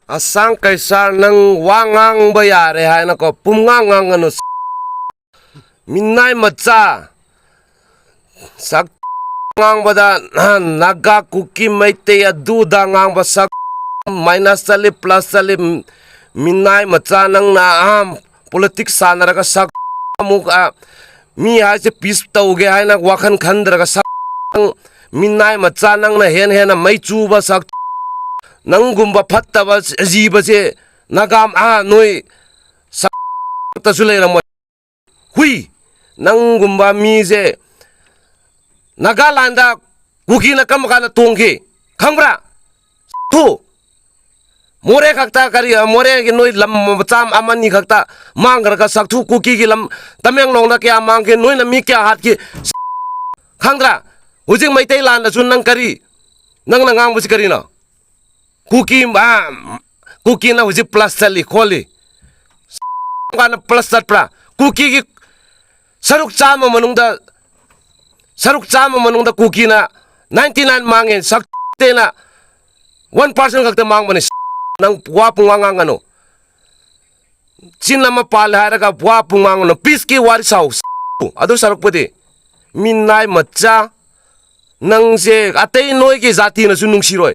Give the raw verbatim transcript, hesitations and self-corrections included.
ꯑꯁꯥꯡ ꯀꯩꯁꯥꯔ, ꯅꯪ ꯋꯥ ꯉꯥꯡꯕ ꯌꯥꯔꯦ ꯍꯥꯏꯅꯀꯣ ꯄꯨꯝꯉꯥꯡ ꯉꯥꯡꯒꯅꯨ꯫ ꯃꯤꯅꯥꯏ ꯃꯆꯥ, ꯁꯛ ꯉꯥꯡꯕꯗ ꯅꯥꯒꯥ, ꯀꯨꯀꯤ, ꯃꯩꯇꯩ ꯑꯗꯨꯗ ꯉꯥꯡꯕ ꯁꯛ, ꯃꯥꯏꯅꯁ ꯆꯠꯂꯤ, ꯄ꯭ꯂꯁ ꯆꯠꯂꯤ꯫ ꯃꯤꯅꯥꯏ ꯃꯆꯥ, ꯅꯪꯅ ꯑꯍꯝ ꯄꯣꯂꯤꯇꯤꯛꯁ ꯁꯥꯟꯅꯔꯒ ꯁꯛ ꯑꯃꯨꯛ, ꯑ, ꯃꯤ ꯍꯥꯏꯁꯦ ꯄꯤꯁ ꯇꯧꯒꯦ ꯍꯥꯏꯅ ꯋꯥꯈꯜ ꯈꯟꯗ꯭ꯔꯒ ꯁꯛ, ꯃꯤꯅꯥꯏ ꯃꯆꯥ, ꯅꯪꯅ ꯍꯦꯟꯅ ꯍꯦꯟꯅ ꯃꯩ ꯆꯨꯕ ꯁꯛ, ꯅꯪꯒꯨꯝꯕ ꯐꯠꯇꯕ ꯖꯤꯕꯁꯦ ꯅꯥꯒꯥ, ꯑꯥ, ꯅꯣꯏ ꯁꯛꯇꯁꯨ ꯂꯩꯔꯝꯃꯣꯏ꯫ ꯍꯨꯏ, ꯅꯪꯒꯨꯝꯕ ꯃꯤꯁꯦ ꯅꯥꯒꯥꯂꯥꯟꯗ ꯀꯨꯀꯤꯅ ꯀꯔꯝꯕ ꯀꯥꯟꯗ ꯇꯣꯡꯈꯤ? ꯈꯪꯕ꯭ꯔꯥ? ꯊꯨ꯫ ꯃꯣꯔꯦ ꯈꯛꯇ ꯀꯔꯤ, ꯃꯣꯔꯦꯒꯤ ꯅꯣꯏ ꯂꯝ ꯃꯆꯥ ꯑꯃꯅꯤ ꯈꯛꯇ ꯃꯥꯡꯈ꯭ꯔꯒ ꯁꯛꯊꯨ ꯀꯨꯀꯤꯒꯤ ꯂꯝ, ꯇꯃꯦꯡꯂꯣꯡꯗ ꯀꯌꯥ ꯃꯥꯡꯈꯤ? ꯅꯣꯏꯅ ꯃꯤ ꯀꯌꯥ ꯍꯥꯠꯈꯤ? ꯈꯪꯗ꯭ꯔꯥ? ꯍꯧꯖꯤꯛ ꯃꯩꯇꯩ ꯂꯥꯟꯗꯁꯨ ꯅꯪ ꯀꯔꯤ, ꯅꯪꯅ ꯉꯥꯡꯕꯁꯤ ꯀꯔꯤꯅꯣ? ꯀꯨꯀꯤ, ꯑ, ꯀꯨꯀꯤꯅ ꯍꯧꯖꯤꯛ ꯄ꯭ꯂꯁ ꯆꯠꯂꯤ ꯈꯣꯠꯂꯤ꯫ ꯀꯥꯟꯗ ꯄ꯭ꯂꯁ ꯆꯠꯄ꯭ꯔꯥ? ꯀꯨꯀꯤꯒꯤ ꯁꯔꯨꯛ ꯆꯥꯝꯃ ꯃꯅꯨꯡꯗ, ꯁꯔꯨꯛ ꯆꯥꯝꯃ ꯃꯅꯨꯡꯗ ꯀꯨꯀꯤꯅ ꯅꯥꯏꯟꯇꯤ ꯅꯥꯏꯟ ꯃꯥꯡꯉꯦ, ꯁꯛꯇꯦꯅ ꯋꯥꯟ ꯄꯥꯔꯁꯦꯟ ꯈꯛꯇ ꯃꯥꯡꯕꯅꯦ꯫ ꯅꯪ ꯋꯥ ꯄꯨꯡꯉꯥꯡ ꯉꯥꯡꯒꯅꯨ꯫ ꯆꯤꯟ ꯑꯃ ꯄꯥꯜꯂꯦ ꯍꯥꯏꯔꯒ ꯋꯥ ꯄꯨꯡꯉꯥꯡ ꯉꯥꯡꯒꯅꯨ꯫ ꯄꯤꯁꯀꯤ ꯋꯥꯔꯤ ꯁꯥꯎ꯫ ꯑꯗꯨ ꯁꯔꯨꯛꯄꯨꯗꯤ ꯃꯤꯅꯥꯏ ꯃꯆꯥ, ꯅꯪꯁꯦ ꯑꯇꯩ ꯅꯣꯏꯒꯤ ꯖꯥꯇꯤꯅꯁꯨ ꯅꯨꯡꯁꯤꯔꯣꯏ꯫